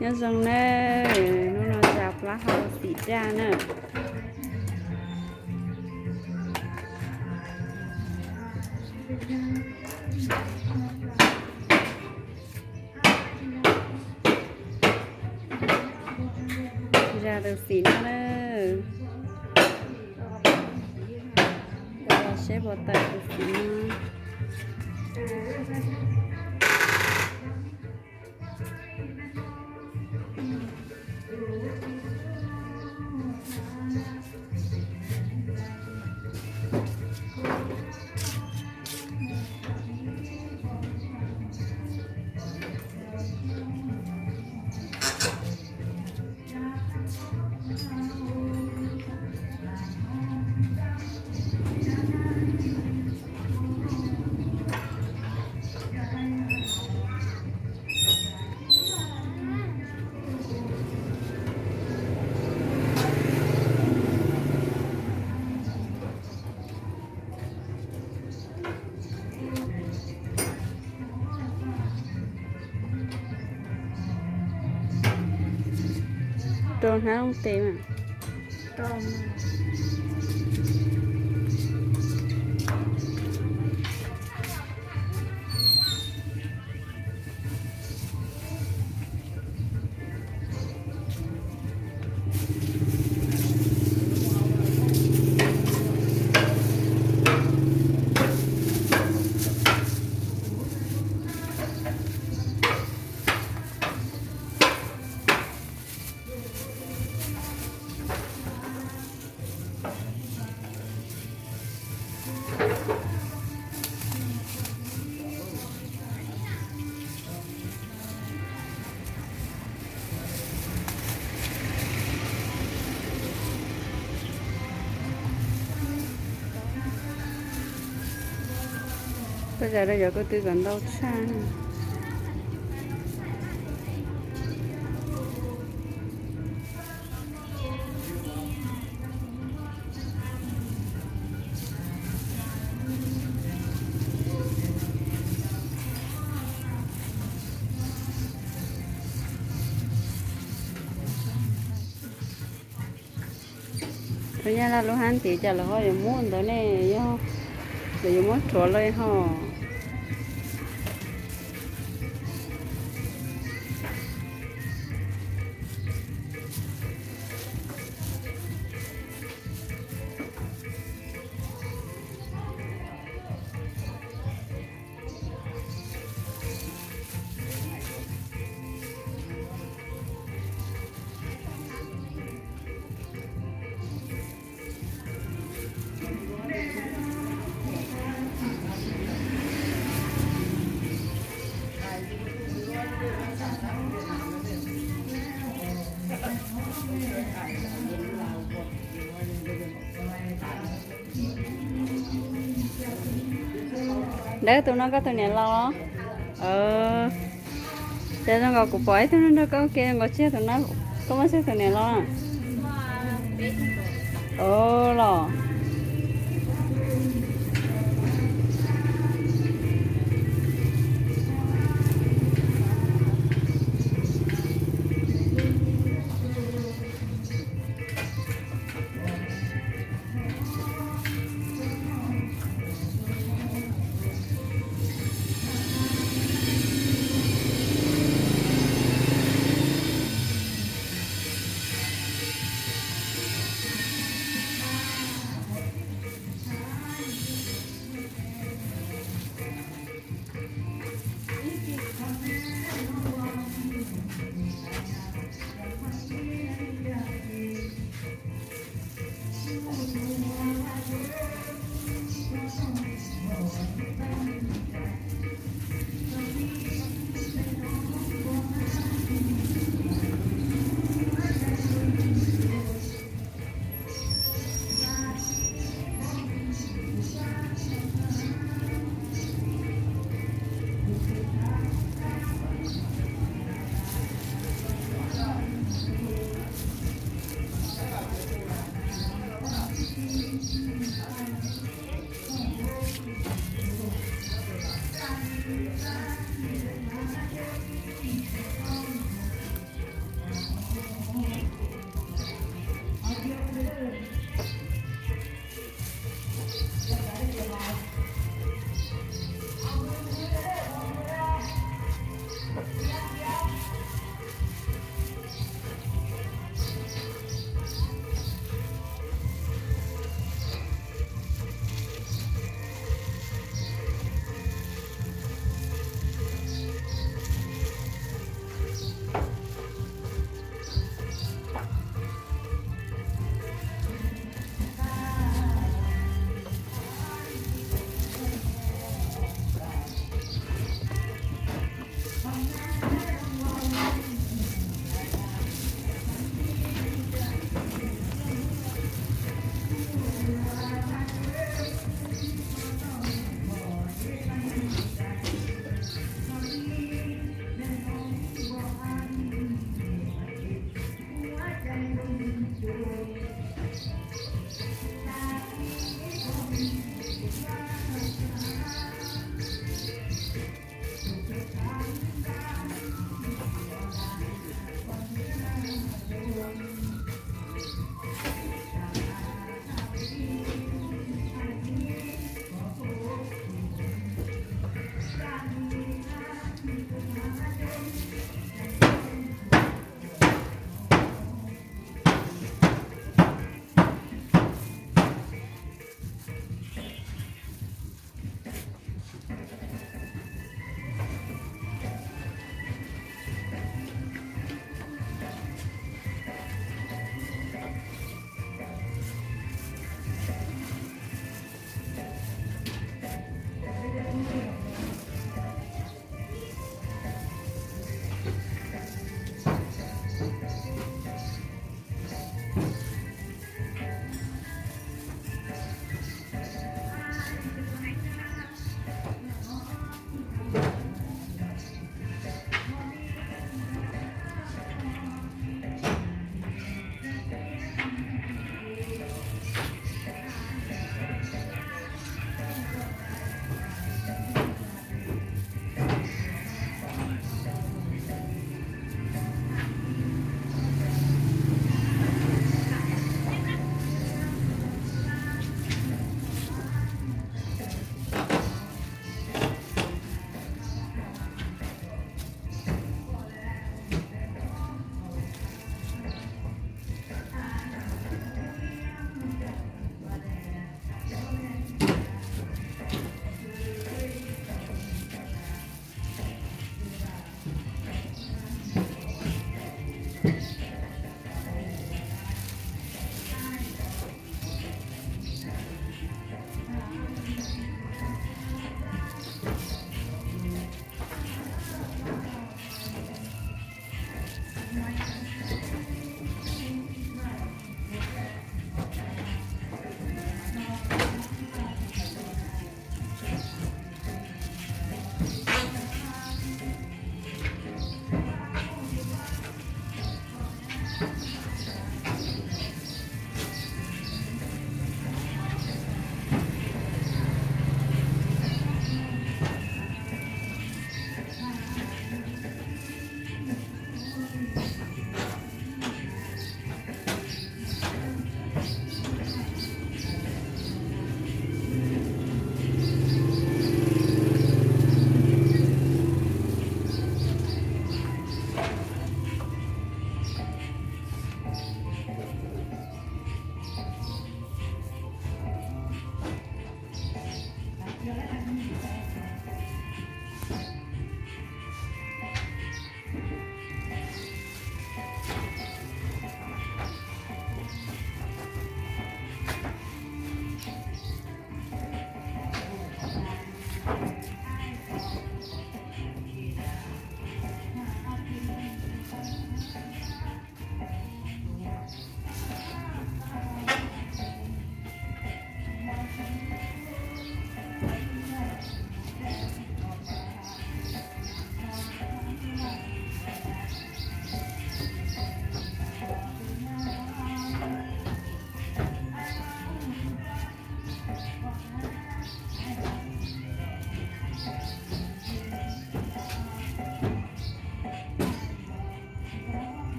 Nyob zoo nawb, hnub no zas plaub hau xim daj na. Zas tus xim no na. Ua los seb puas tawm tus xim no. Rau hnab looj tes mas. Koj zam rau cov ko tw kom ntau tshaj. Thaum nyab laj lub hab ntiv cas lawv ho yuav muab ntawd ne, yog lawv yuav muab rhuav los ho. Ntawd tus no koj tus niam laus los? Ces zoo nkaus kuv pom ib tug nrog nrog koj ua ke nkaus, tsis yog tus no, koj muaj xyov tus niam laus na? Los.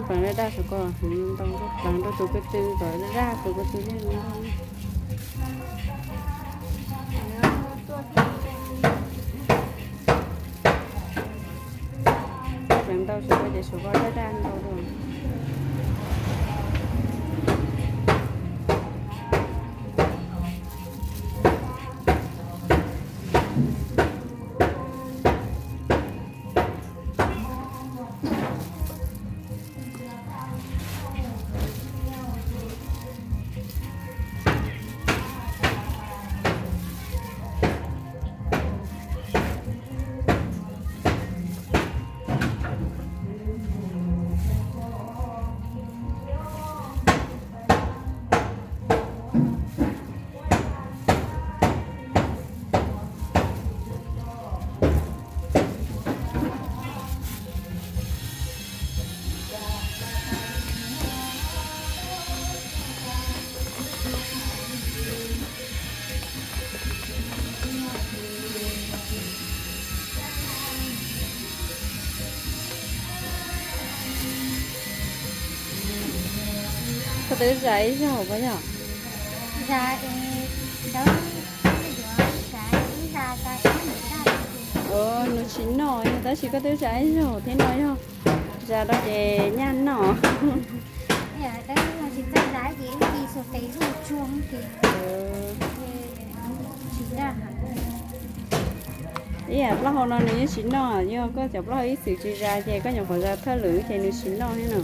Pleev daj daj saum ko, ntau, pleev rau tus ko tw kom daj daj tus ko tw thiaj li ntau. Pleev ntau saum ko ces saum ko daj daj ntau dua. Koj twb zais ib zaug puas yog? Zais, ntawd yuav zais ib zag tas koj niam zaj. Nws tsis noj, tab sis koj twb zais ib zaug thiab no yog zais rau ces nyaj noj. Tsis txawj zais ces ib ci xuas tes zuj tsuag ces tsis zais. Ib yam plaub hau no nws yeej tsis noj, yog koj cov plaub hau ib txwm tsis zais ces koj nyuam qhuav zais thawj lwm ces nws tsis noj thiab no.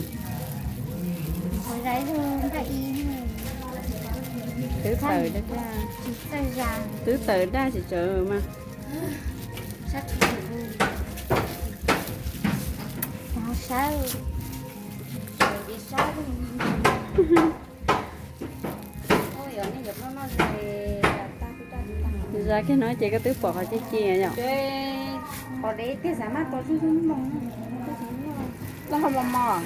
Twb tawm daj, twb tawm daj tsis tsawv mas. Zais kiag no ces koj twb pom qhov ci ci yom. Qhov dev tiag xav maj tos zuj zus mos mos.